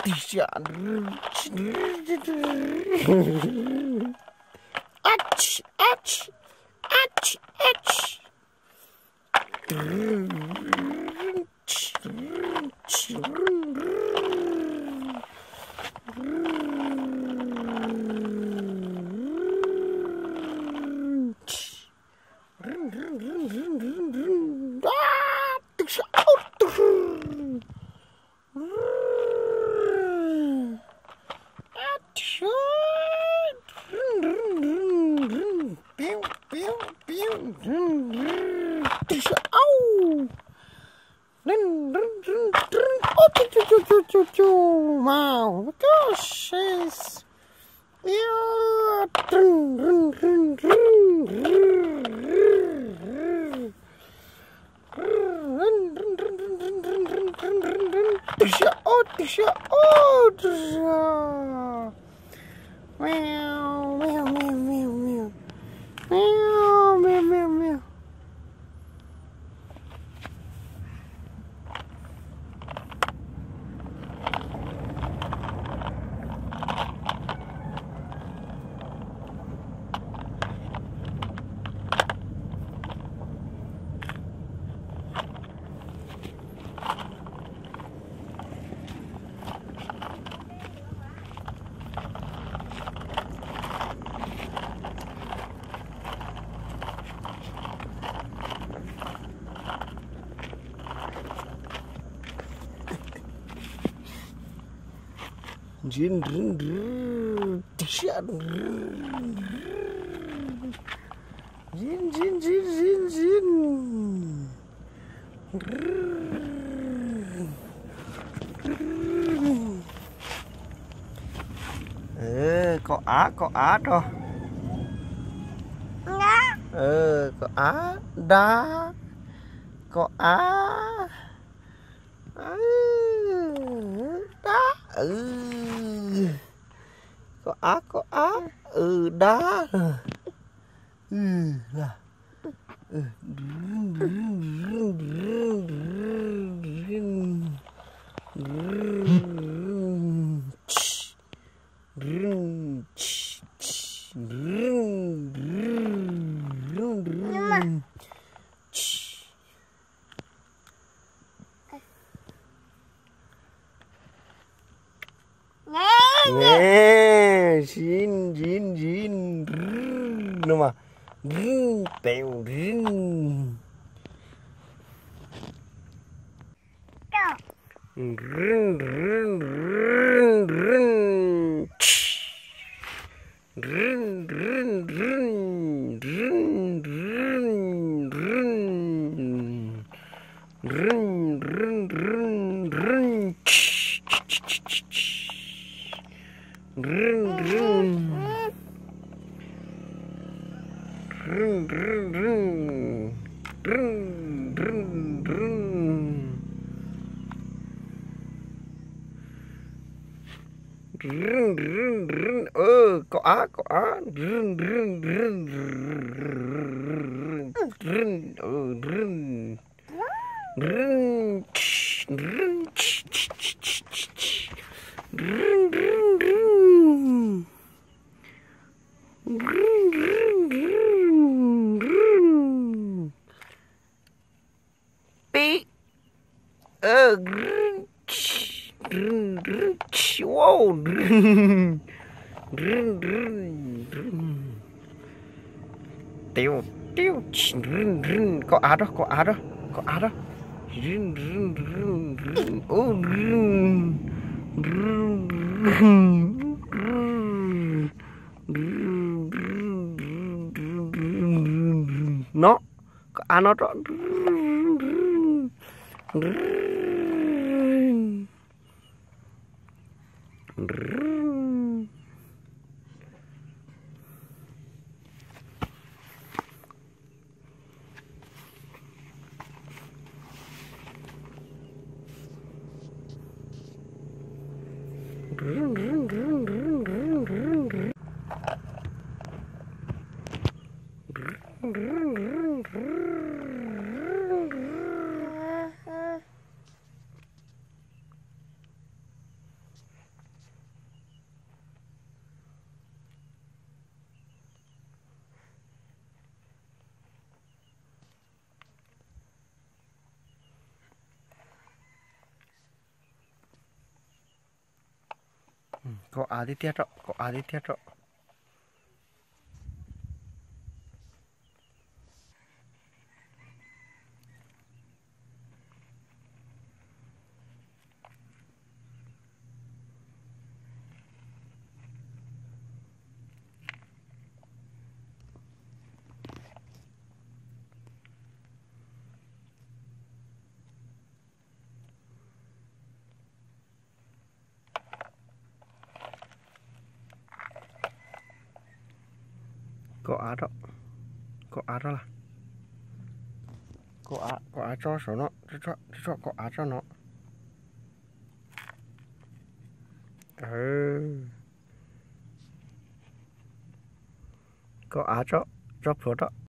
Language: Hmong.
Ntsia, ntsia, ntsia, ntsia, ntsia, ntsia. Koj av, koj av rau. Koj av dab, koj av dab, koj av, koj av dab. Zin, zin, zin, no mas, zin, tev, zin. Koj av, koj av. Peb. Koj av rau, koj av rau, koj av rau. No. Koj av no rau. Koj av tiag tiag rau, koj av tiag tiag rau. Koj av rau, koj av rau las. Koj av, koj av tso saum no, tso, tso koj av tso no. Koj av tso, tso plhuav rau.